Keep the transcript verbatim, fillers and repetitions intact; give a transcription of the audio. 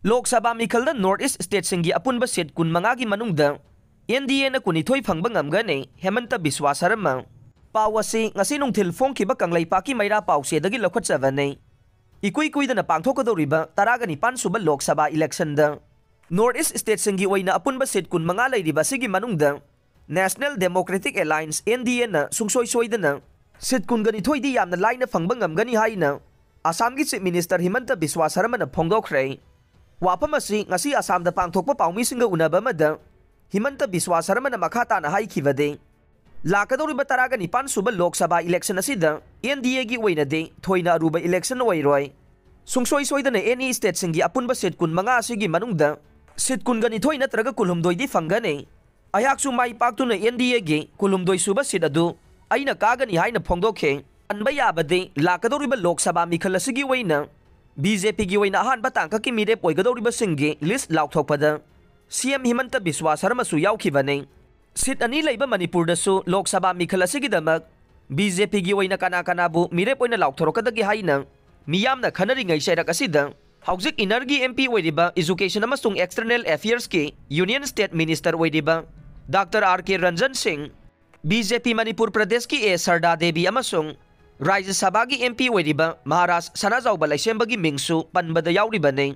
Lok Sabha ꯃꯤꯈꯜꯗ North East stateꯁꯤꯡꯒꯤ ꯑꯄꯨꯟꯕ seat ꯀꯨꯟꯃꯉꯥꯒꯤ ꯃꯅꯨꯡꯗ N D Aꯅ ꯀꯨꯟꯅꯤꯊꯣꯏ ꯐꯪꯕ ꯉꯝꯒꯅꯤ, ꯍꯦꯃꯟꯇ ꯕꯤꯁ꯭ꯋꯥ ꯁꯔꯃ꯫ ꯄꯥꯎ ꯑꯁꯤ ꯉꯁꯤ ꯅꯨꯡꯊꯤꯜ ꯐꯣꯡꯈꯤꯕ ꯀꯪꯂꯩꯄꯥꯛꯀꯤ ꯃꯩꯔꯥ ꯄꯥꯎꯆꯦꯗꯒꯤ ꯂꯧꯈꯠꯆꯕꯅꯤ꯫ ꯏꯀꯨꯏ ꯀꯨꯏꯗꯅ ꯄꯥꯡꯊꯣꯛꯀꯗꯧꯔꯤꯕ ꯇꯔꯥꯒ ꯅꯤꯄꯥꯟ ꯁꯨꯕ ꯂꯣꯛ ꯁꯚꯥ electionꯗ North East stateꯁꯤꯡꯒꯤ ꯑꯣꯏꯅ ꯑꯄꯨꯟꯕ seat ꯀꯨꯟꯃꯉꯥ ꯂꯩꯔꯤꯕ ꯑꯁꯤꯒꯤ ꯃꯅꯨꯡꯗ National Democratic Alliance, N D Aꯅ ꯁꯨꯡꯁꯣꯏ ꯁꯣꯏꯗꯅ seat ꯀꯨꯟꯒ ꯅꯤꯊꯣꯏꯗꯤ ꯌꯥꯝꯅ ꯂꯥꯏꯅ ꯐꯪꯕ ꯉꯝꯒꯅꯤ ꯍꯥꯏꯅ ꯑꯁꯥꯝꯒꯤ Chief Minister ꯍꯤꯃꯟꯇ ꯕꯤꯁ꯭ꯋꯥ ꯁꯔꯃꯅ ꯐꯣꯡꯗꯣꯛꯈ꯭ꯔꯦ꯫ ꯋꯥꯐꯝ ꯑꯁꯤ ꯉꯁꯤ ꯑꯁꯥꯝꯗ ꯄꯥꯡꯊꯣꯛꯄ ꯄꯥꯎꯃꯤꯁꯤꯡꯒ ꯎꯅꯕ ꯑꯃꯗ ꯍꯤꯃꯟꯇ ꯕꯤꯁ꯭ꯋꯥ ꯁꯔꯃꯅ ꯃꯈꯥ ꯇꯥꯅ ꯍꯥꯏꯈꯤꯕꯗꯤ, ꯂꯥꯛꯀꯗꯧꯔꯤꯕ ꯇꯔꯥꯒ ꯅꯤꯄꯥꯟ ꯁꯨꯕ ꯂꯣꯛ ꯁꯚꯥ election ꯑꯁꯤꯗ N D Aꯒꯤ ꯑꯣꯏꯅꯗꯤ ꯊꯣꯏꯅ ꯑꯔꯨꯕ election ꯑꯣꯏꯔꯣꯏ꯫ ꯁꯨꯡꯁꯣꯏ ꯁꯣꯏꯗꯅ any stateꯁꯤꯡꯒꯤ ꯑꯄꯨꯟꯕ seat ꯀꯨꯟꯃꯉꯥ ꯑꯁꯤꯒꯤ ꯃꯅꯨꯡꯗ seat ꯀꯨꯟꯒ ꯅꯤꯊꯣꯏ ꯅꯠꯇ꯭ꯔꯒ ꯀꯨꯟꯍꯨꯝꯗꯣꯏꯗꯤ ꯐꯪꯒꯅꯤ꯫ ꯑꯩꯍꯥꯛꯁꯨ ꯃꯥꯏ ꯄꯥꯛꯇꯨꯅ N D Aꯒꯤ ꯀꯨꯟꯍꯨꯝꯗꯣꯏ ꯁꯨꯕ seat ꯑꯗꯨ ꯑꯩꯅ ꯀꯥꯒꯅꯤ ꯍꯥꯏꯅ ꯐꯣꯡꯗꯣꯛꯈꯤ꯫ ꯄꯟꯕ ꯌꯥꯕꯗꯤ, ꯂꯥꯛꯀꯗꯧꯔꯤꯕ ꯂꯣꯛ ꯁꯚꯥ ꯃꯤꯈꯜ ꯑꯁꯤꯒꯤ ꯑꯣꯏꯅ B J Pꯒꯤ ꯑꯣꯏꯅ ꯑꯍꯥꯟꯕ ꯇꯥꯡꯀꯛꯀꯤ ꯃꯤꯔꯦꯞ ꯑꯣꯏꯒꯗꯧꯔꯤꯕꯁꯤꯡꯒꯤ list ꯂꯥꯎꯊꯣꯛꯄꯗ C M ꯍꯤꯃꯟꯇ ꯕꯤꯁ꯭ꯋꯥ ꯁꯔꯃꯁꯨ ꯌꯥꯎꯈꯤꯕꯅꯤ꯫ Seat ꯑꯅꯤ ꯂꯩꯕ ꯃꯅꯤꯄꯨꯔꯗꯁꯨ ꯂꯣꯛ ꯁꯚꯥ ꯃꯤꯈꯜ ꯑꯁꯤꯒꯤꯗꯃꯛ B J Pꯒꯤ ꯑꯣꯏꯅ ꯀꯅꯥ ꯀꯅꯥꯕꯨ ꯃꯤꯔꯦꯞ ꯑꯣꯏꯅ ꯂꯥꯎꯊꯣꯔꯛꯀꯗꯒꯦ ꯍꯥꯏꯅ ꯃꯤꯌꯥꯝꯅ ꯈꯟꯅꯔꯤꯉꯩ ꯆꯩꯔꯛ ꯑꯁꯤꯗ, ꯍꯧꯖꯤꯛ Innerꯒꯤ M P ꯑꯣꯏꯔꯤꯕ Education ꯑꯃꯁꯨꯡ External Affairsꯀꯤ Union State Minister ꯑꯣꯏꯔꯤꯕ Doctor R K ꯔꯟꯖꯟ ꯁꯤꯡ, B J P ꯃꯅꯤꯄꯨꯔ ꯄ꯭ꯔꯗꯦꯁꯀꯤ A ꯁꯔꯗꯥ ꯗꯦꯕꯤ ꯑꯃꯁꯨꯡ ꯔꯥꯖ꯭ꯌ ꯁꯚꯥꯒꯤ M P ꯑꯣꯏꯔꯤꯕ ꯃꯍꯥꯔꯥꯖ ꯁꯅꯥꯖꯥꯎꯕ ꯂꯩꯁꯦꯝꯕꯒꯤ ꯃꯤꯡꯁꯨ ꯄꯟꯕꯗ ꯌꯥꯎꯔꯤꯕꯅꯤ꯫